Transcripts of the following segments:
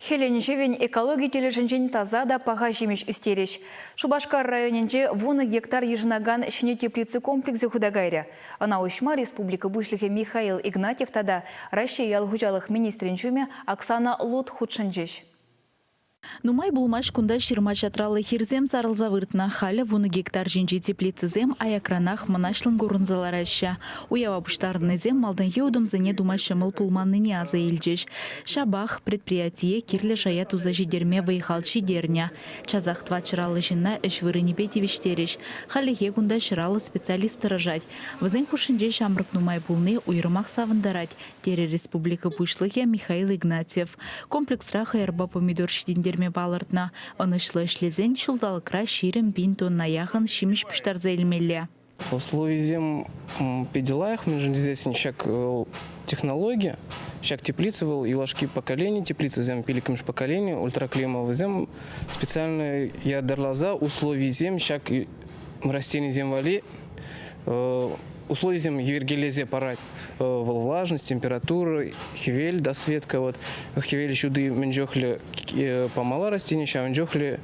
Хӗлӗн-ҫӑвӗн экологи тӗлӗшӗнчен таса та паха ҫимӗҫ ӳстерӗҫ. Шупашкар районӗнче вунӑ гектар йышӑнакан ҫӗнӗ теплица комплексӗ хута кайрӗ. Ӑна уҫма республика Пуҫлӑхӗ Михаил Игнатьев тата Раҫҫей ял хуҫалӑх министрӗн ҫумӗ Оксана Лут хутшӑнчӗҫ. Нумай пулмасть кунта ҫырма-ҫатраллӑ хирсем сарӑлса выртнӑ. Халӗ вунӑ гектар ҫинчи теплицӑсем аякранах мӑнаҫлӑн курӑнса лараҫҫӗ. Уява пуҫтарӑннисем малтанхи утӑмсене тума ҫӑмӑл пулманнине аса илчӗҫ. Ҫапах предприятие кирлӗ шая туса ҫитерме вӑй-хал ҫитернӗ. Часах тӑватҫӑраллӑ ҫынна ӗҫ вырӑнӗпе тивӗҫтерӗҫ. Хальлӗхе кунта ҫӑраллӑ специалист тӑрӑшать. Вӗсен хушшинче ҫамрӑк нумай пулни уйрӑмах савӑнтарать, терӗ республика Пуҫлӑхӗ Михаил Игнатьев. Комплексра хӑярпа помидор ҫитӗнтерме палӑртнӑ. Ӑнӑҫлӑ ӗҫлесен ҫулталӑкра 20 пин тонна яхӑн ҫимӗҫ пуҫтарса илмелле. Условисем питӗ лайӑх, мӗншӗн тесессӗн ҫак технологи, ҫак теплица вӑл юлашки поколени, теплицӑсем пиллӗкмӗш поколени, ультраклима вӗсем специально ятарласа условисем ҫак растенисем валли условисем йӗркелесе парать. Вӑл влажность, температура, хӗвел, досветка, вот хӗвел ҫути мӗн чухлӗ памалла растени, ҫавӑн чухлӗ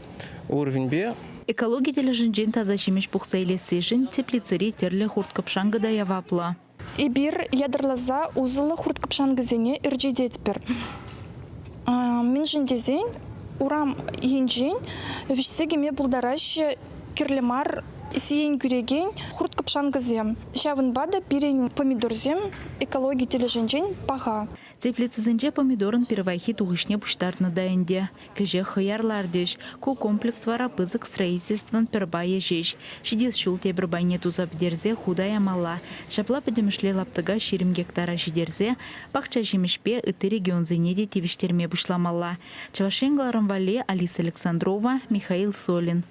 уровеньпе. Экологи тӗлӗшӗнчен таса ҫимӗҫ пухса илессишӗн теплицӑри тӗрлӗ хурт-кӑпшанкӑ та яваплӑ. Эпир ятарласа усӑллӑ хурт-кӑпшанкӑсене ӗрчететпӗр. Мӗншӗн тесен урам енчен вӗҫсе кӗме пултараҫҫӗ кирлӗ мар сиен кӳрекен хурт-кӑпшанкӑсем. Ҫавӑнпа та пирӗн помидорсем экологи тӗлӗшӗнчен паха. Теплицӑсенче помидорӑн пирвайхи тухӑҫне пуҫтарнӑ та ӗнтӗ. Кӗҫех хӑяр лартӗҫ. Ку комплекс вара пысӑк строительствӑн пӗр пайӗ ҫеҫ. Ҫитес ҫул тепӗр пайне туса пӗтерсе хута ямалла. Ҫапла пӗтӗмӗшле лаптӑка 20 гектара ҫитерсе пахча-ҫимӗҫпе ытти регионсене те тивӗҫтерме пуҫламалла. Чӑваш Ен кӑларӑм валли Алиса Александрова, Михаил Солин.